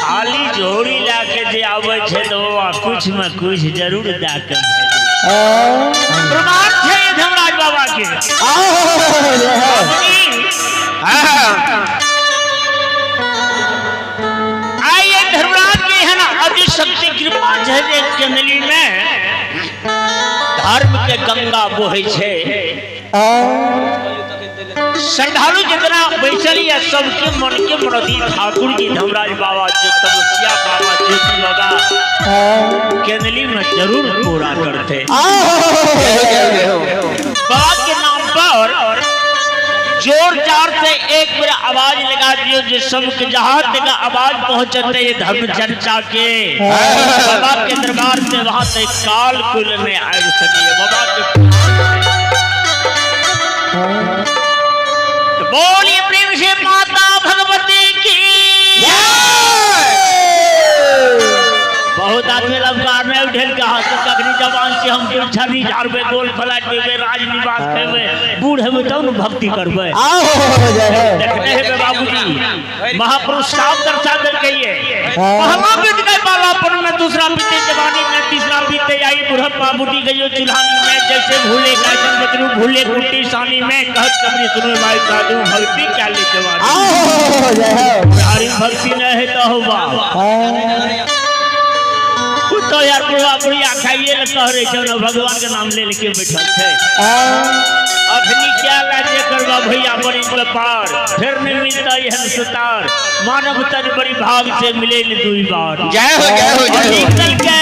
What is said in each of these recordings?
खाली झोरी लए के जे आबै छै तऽ बाबा कुछ में कुछ जरूर दए के भेजै छै। प्रमाण छै धर्मराज बाबा के। बाबूजी, आइ ये धर्मराज के एहन अतिशक्ति कृपा छै जे केंदली में धर्म के गंगा बहै छै। श्रद्धालु जितना बैसल या सबके मन के मनोदी ठाकुर जी धर्मराज बाबा जो तपस्या बाबा ज्योति बाबा केंदली में जरूर पूरा करते। बाबा के नाम पर जोर जार से एक बार आवाज लगा दियो जो सबके जहां तक आवाज पहुंचते ये धर्म चर्चा के बाबा के दरबार से वहां तक काल कुल में आबि सकिए बाबा के। तो बोलिए प्रेम से माता भगवती की। बहुत आदमी ललकार नहीं उठेल के हाथ से, कखनी जवान से हम छड़ी झाड़बे, गोल फलाट देबे, राजनिवास खेबे, बूढ़ हेबे तब ने भक्ति करबे। देखने हेबे बाबूजी, महापुरुष साफ दर्शा देलकै ये। पहला बीत गए बालापन में, दूसरा बीते जवानी में, तीसरा बीते आई बुढ़प्पा, बूढ़ी गयो चुल्हानी में। जैसे भूले कैसन बदरू भूले कुट्टी सानी में, कहत कबरी सुनो भाई साधु भक्ति क्या ले जवानी। हरी भक्ति नहीं है तो हो बाप तो यार बुढ़वा बुढ़िया खाइए ले कह रहे छो ना, भगवान के नाम ले लेके बैठल छै। अखनी क्या लाजे करबा भैया बड़ी व्यापार, फिर नहीं मिलता एहन सुतार, मानव तन बड़ी भाग से मिले न दुई बार। जय हो, जय हो, जय हो। निकल के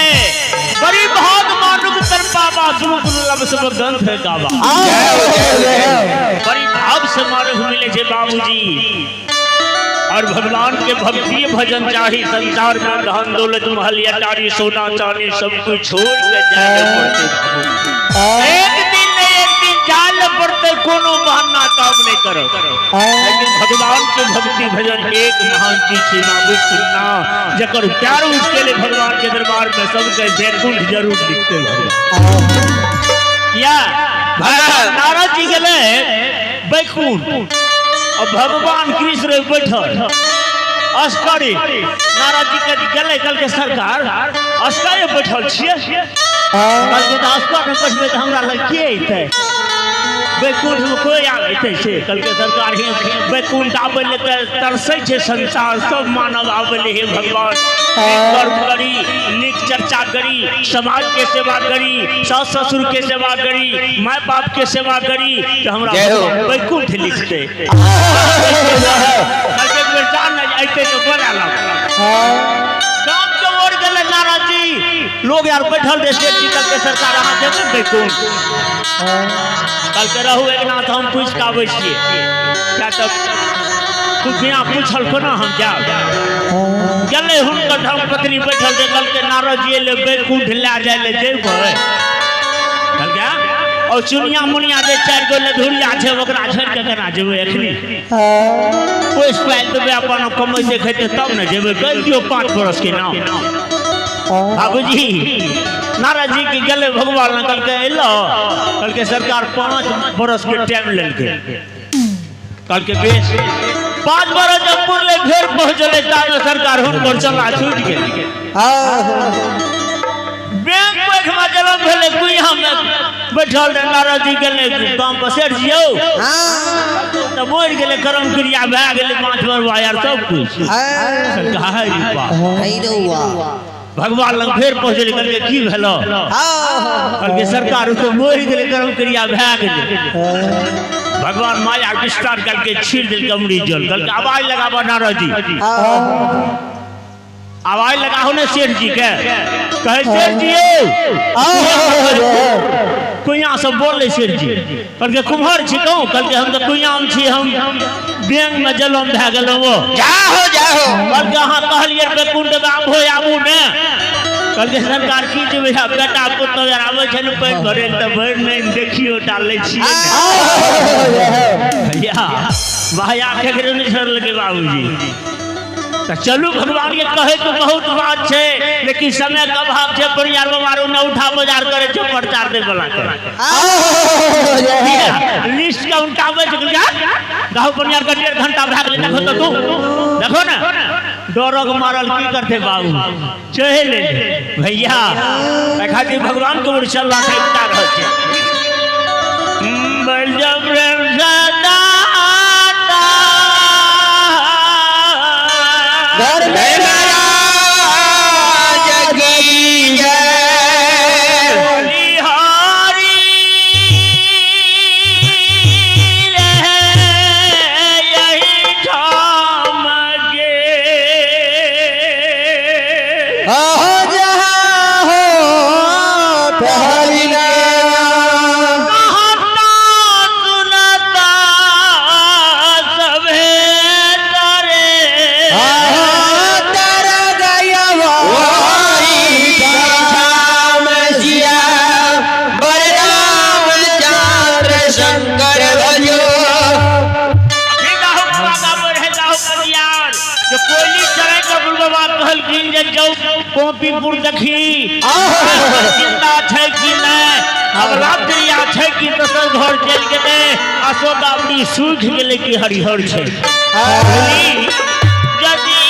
बड़ी भाग मानव तन पावा, सुन सुन लब सब ग्रंथ है गावा। जय हो, जय हो, जय हो। बड़ी भाग से मानव मिले छे बाबूजी। और भगवान के भक्ति भजन चाही, संसार में धन दौलत महल अटारी सोना चांदी सब कुछ छोड़ के जाए पड़ते बाबू। एक दिन न एक दिन जाए पड़ते, कोनो बहाना काम नहीं करो। लेकिन भगवान के भक्ति भजन एक महान चीज है बाबू, सुनना जकर प्यार उसके लिए भगवान के दरबार में सबके वैकुंठ जरूर लिखते भगवान। या भगवान नारद जी गेले वैकुंठ और भगवान कृष्ण रे बैठल अस्करी। नारद जी के गेले, कल के सरकार अस्करे बैठल छियै। कल के तऽ अस्कर में बैठबै तऽ हमरा लग के अयतै? वैकुंठ में कोई आबै छै? कल के सरकार हे वैकुंठ आबै ले तऽ तरसै छै संसार, सब मानव आबै ले। हे भगवान, नीक कर्म करी, नीक चर्चा करी, समाज के सेवा करी, सास ससुर के सेवा करी, माय बाप के सेवा करी, तऽ हमरा जय हो। भगवान वैकुंठ लिखतै। कल के बेर जान ने अयतै तऽ बना लब। गाम के ओर गेलै नारद जी, लोग यार बैठल रहे। सेठ जी कल के सरकार अहाँ जेबै वैकुंठ? कल के रहू एक नाथ, हम पूछि के आबै छियै। क्या तब तू बिना पूछल कोना हम जायब? गेलै, हुनकर धर्मपत्नी बैठल रहे। कहलकै नारद जी एलै वैकुंठ लए जाय लए, जेबै? कहलकै और चुनिया मुनिया जे चारि गो लधुरिया छै ओकरा छोड़ि के केना जेबै? एखनी पोसि पालि देबै, अपन कमैते खैते तब ने जेबै। कहि दियौ 5 बरस के नाम। बाबूजी, नारद जी के गेलै भगवान लग, कहलकै अयलो? कहलकै सरकार 5 बरस के टाइम लेलकै। कहलकै बेस। 5 बरस जब पुरलै फेर पहुँचलै, तामे सरकार हुनकर चला छूटि गेल। बैंक बैठमा जलम भेलै, कुइया में बैठल रहे। नारद जी गेलै गाम पर, सेठ जी यौ तऽ मरि गेलै, कर्म क्रिया भए गेलै, 5 बरवा यार सब कुछ। सरकार है रे बाप। भगवान लग फेर पहुँचलै, कहलकै की भेलो? कहलकै सरकार ओ तऽ मरि गेलै, कर्म क्रिया भए गेलै। भगवान माया विस्तार करके छीर देलकै अमृत जल। कहलकै आवाज लगाबऽ नारद जी, आवाज लगाहो ने सेठ जी के। कहे सेठ जी यौ, कुइया सब बोल सेठ जी। कहलकै कुम्हर छी कहूँ? कहलकै हम तऽ कुइया में छी, हम बैंक में जलम भए गेलहुँ। वो जाहो जाहो। कहलकै अहाँ कहलियै बैकुंठ आबो आबू ने। कहलकै सरकार की जेबै, बेटा पुतहु आर आबै छै ने पानि भरै लए तऽ भरि नहि देखियो डालै छियै ने। भैया भैया केकरो नहि छोड़लकै बाबूजी। तऽ चलू, भगवान के कहै के बहुत बात छै, लेकिन समय के अभाव छै। परियार बाबारो न उठा बाजार करे छै प्रचार दै वाला के लिस्ट के उल्टाबै छै। गाँव परियार के 1.5 घंटा भए गेलै। देखो तऽ तू देखो ने। डरक मारल की करते बाबू चढ़ ले भैया खातिर भगवान के ओर चलना छै उतार रहल छै। बलदेव प्रेम सदा घर में महाराज की जय। हरि रहे यही ठाम के आहो जहाँ हो हरि नाम। कहता सुनता सभे तरे आहो तर गयवा धाम जिया बलराम चंद्र शंकर भजो। हे गाहु बाबा गाबो रहे गाहु कलियार जो कोयली चढ़ै के गुरु बाबा कहलखिन जे जाउ कॉपीपुर देखी जिंदा छै कि नहि, अबला क्रिया छै कि दोसर घर चलि गेलै, अशोक आवड़ी सूखि गेलै कि हरिहर छै। बोली, यदि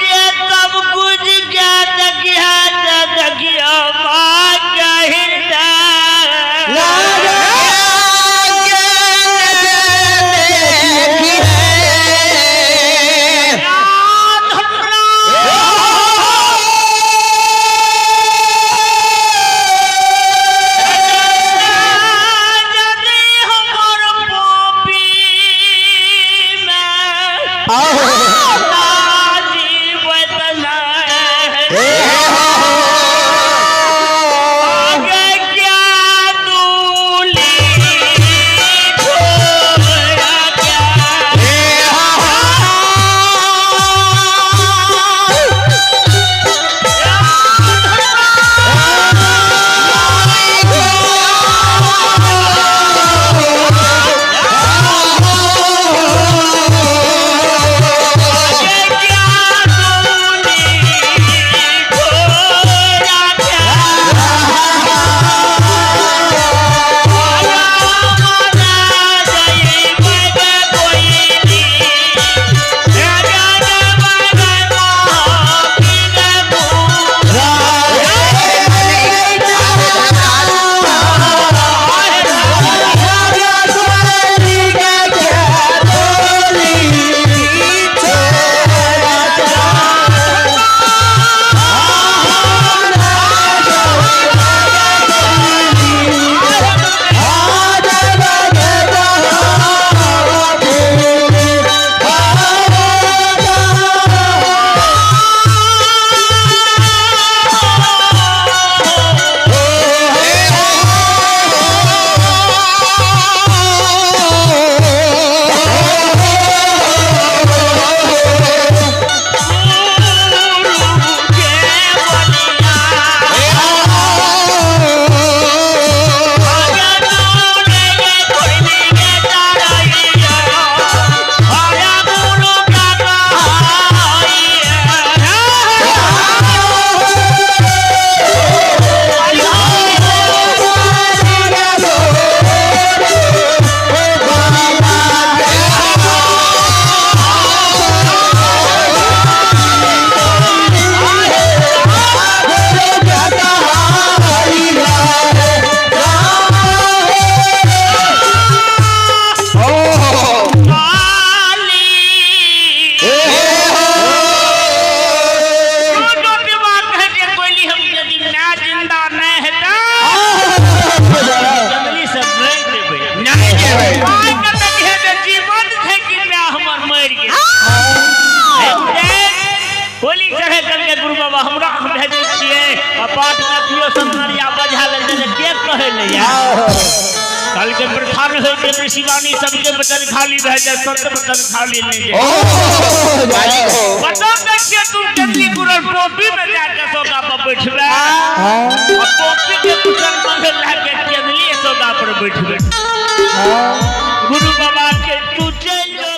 जे सब कुछ के देखिया ते देखियो माँ के हृदय। याद हमरा यदि हमर पोपी मे जीवत नहि, आगे क्या दूली छोड़ा क्या। आगे क्या दूली छोड़ा क्या। होली चढ़े करके गुरु बाबा हमरा हम भेजै छियै आ पाठ में पियो संतरिया बजा लेल जे के कहै ले यार। कल के प्रधान होइ के शिवानी सबके बचन खाली भए जाए, संत बचन खाली नहीं जाए। बता दै छियै तू केतली गुरल टोपी में जाके सोगा पर बैठबे आ टोपी के कुचल मंगे लाके केतली सोगा पर बैठबे। गुरु बाबा के तू चलि जो।